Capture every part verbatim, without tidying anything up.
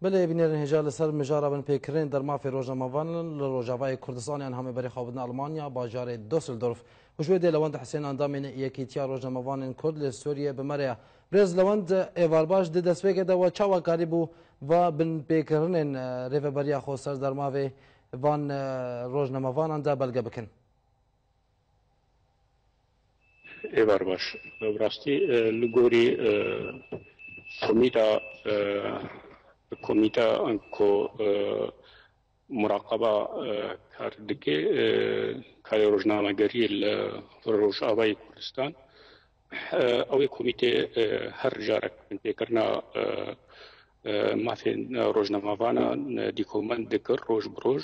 Belê, bînerên hêja li ser mijara binpêkirinên dermafê rojnamevanan li Rojavayê Kurdistanê an hemê berê xwe bidin Almanya, bajarê Düsseldorf. Û ji wê dê Lewend Hisên, endamên Yekîtiya Rojnamevanên Kurd li Sûriyê bi me re ye. Birêz Lewend, êvar baş, di destpêkê de we çawa karîbû va binpêkirinên, e, Rêveberiya Xweser dermavê van, e, rojnamevanan de belge bikin? Êvar baş. Bi rastî, e, li gorî, e, komîta, e, komîta ku, e, muraqaba, e, kar dike, e, karê rojnamegeriyê li Rojavayê Kurdistan, e, ew ê komîtê, e, her carek binpêkirina, e, e, mafên rojnamevanan, e, dîkomend dikir roj bi roj.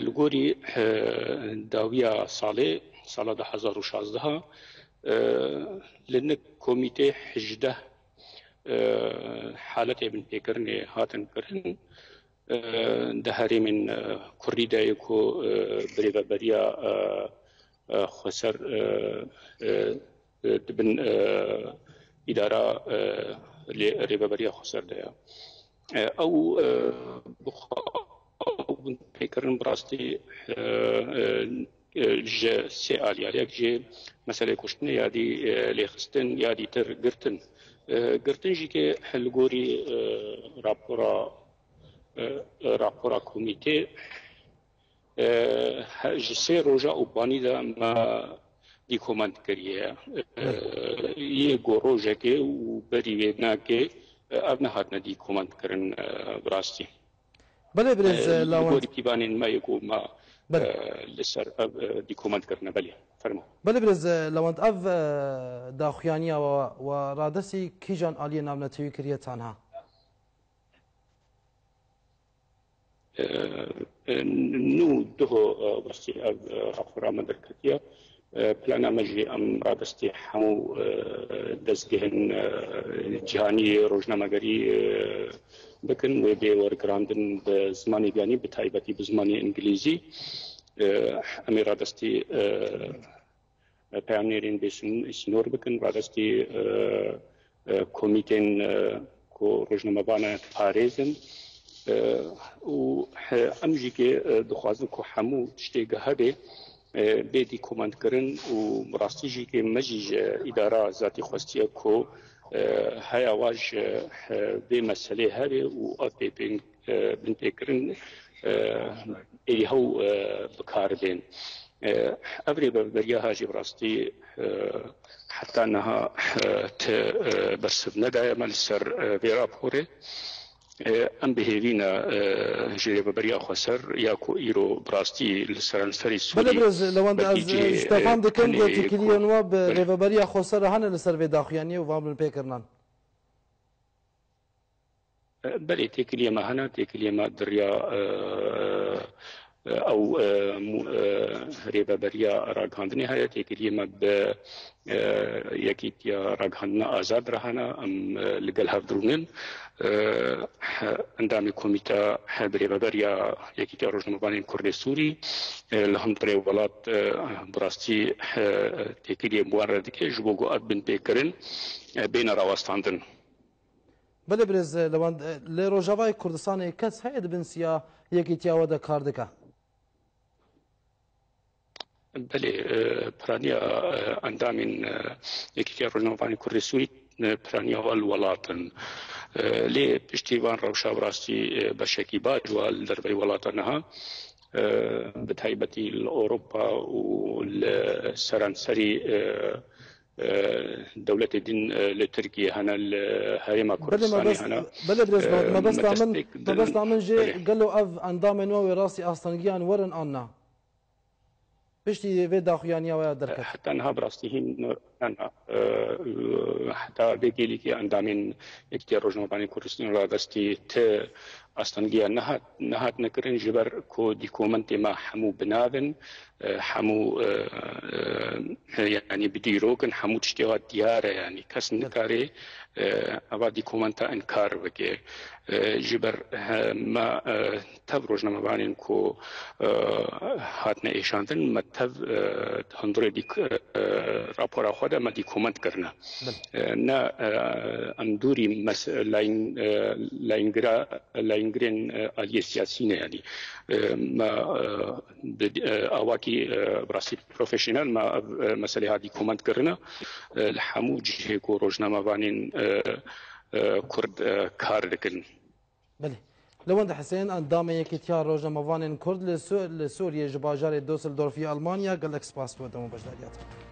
Li gorî, eh, dawiya salê, sala du hezar û şazdeh, eh, li nik komîtê hejdeh, eh, haletê binpêkirinê hatin kirin. Eh, di herêmên, eh, kurî de yê ku, eh, birêveberiya, eh, eh, xweser, eh, eh, eh, di bin, eh, îdara, eh, lê rêveberiya xweser de ye. Eh, ew, eh, bi xwe ew binpêkirin bi rastî, eh, eh, eh, ji sê aliya, yek jê meselê kuştinê, ya dî, eh, lêxistin, ya dîtir girtin. Eh, girtin jî ke li gorî, eh, rapora, eh, rapora komîtê, e, he-, ji sê roja û banî de me dîkomend kiriye. E, yê ku rojekê û berî wê nake, e, ev nehatine dîkomend kirin, e, bi rastî. Belê, birêz, e, e, li Lawand. Gorî pîvanên me yê ku me, belê, e, li ser ev, e, dîkomend kirine. Belê, fermo. Belê, birêz, e, Lewand, ev, e, daxuyaniya we, we radestî kîjan aliyê navnetewî kiriye tanha? E, e, nû duho, e, westî ev, e, rapora me derketiye. E, plana me jî em radestî hemû, e, dezgehên, e, cîhanî rojnamegerî, e, bikin, wê bê wergirandin bi zimanê biyanî, bi taybetî bi zimanê îngilîzî. E, em ê radestî, e, peyamnêrên bê sin-, sînor bikin, radestî, e, e, komîtên, e, ku rojnamevan e parêzin, e, û, e, em jî kê, e, dixwazin ku hemû tiştê ge hebe, e, bê dîkomandkirin û bi rastî jî kê me jî ji îdara zatî xwestiye ku, e, heya wa ji, e, vê meselê hebe û ev bê pên-, e, binpêkirin, e, êdî hew, e, bi kar bên. E, ev rêveberiya ha jî bi rastî, e, heta niha, e, ti, e, bersiv nedaye me li ser, e, vê raporê. E, em bi hêvî ne, e, ji Rêveberiya Xweser ya ku îro bi rastî li seranserî Sûrî. Belê, birêz Lewend, belkî ez cihê, ji te e, fam dikim, tenê têkiliyên ku we bi, belê, Rêveberiya Xweser re hene li ser vê daxuyaniyê û van binpêkirinan? Belê, têkiliyê me hene, têkiliyê me di riya, e, e, ew, e, mû-, e, rêveberiya ragihandinê heye, têkiliyê me bi, e, yekîtiya ragihandina azad re hene, em, e, li gel hev dirûnin. E, he-, endamê komîta, he, bi rêveberiya Yekîtiya Rojnamevanên Kurdê Sûrî, e, li hundirê welat, e, bi rastî, e, têkiliyê bi wan re dike, ji bo ku ev binpêkirin, e, bêne rawestandin. Belê birêz Lewand, e, li Rojavayê Kurdistanê kes heye di bin siya yekîtiya we de kar dike? Belê, e, piraniya, e, endamên, e, Yekîtiya Rojnamevanên Kurdê Sûrî, e, piraniya wan li welat in. E, lê piştî van rewşa bi rastî, e, beşekî baş wa li derveyî welata niha, e, bi taybetî li Ewropa û li seranserî, e, e, dewletê din, e, li Tirkiyê hene, li herêma Belê, Kurdistanê mebest-, hene. Belê, birêz, e, mebesta min, mebesta min jê, belê, gelo ev endamên we wê rastî astengiyan werin an na? Piştî vê daxuyaniya we ya derket. Heta niha bi rastî hîn, na, na, e, heta vê gêlîkê endamên Yekîtiya Rojnamevanên Kurdistanê radestî ti astengiya nehat, nehatine kirin, ji ber ku dîkomentê me hemû bi nav in, e, hemû, e, e, yanî bi dîrok in, hemû tiştê wa diyar e, yanî kes, evet, nikare, e, eva dîkomenta inkar bike. E, ji ber, e, me, e, tev rojnamevanên ku, e, hatine êşandin, me tev, e, hundirê dîk-, e, rapora xwe de me dîkument kirine. E, ne, e, em dûrî mes-, layîn-, e, layîngira-, layîngirên, e, aliyê siyasî ne, yanî. E, me, e, bi, e, awakî, e, bi rastî profesyonel me ev, e, meselê ha dîkument kirine. E, li hemû cihê ku rojnamevanên, e, e, Kurd, e, kar dikin. Belê. Lewend Hisên, endamê Yekîtiya Rojnamevanên Kurd li Su-, li Sûriyê ji bajarê Düsseldorf yê Almanya, gelek spas bo dema beşdariyat.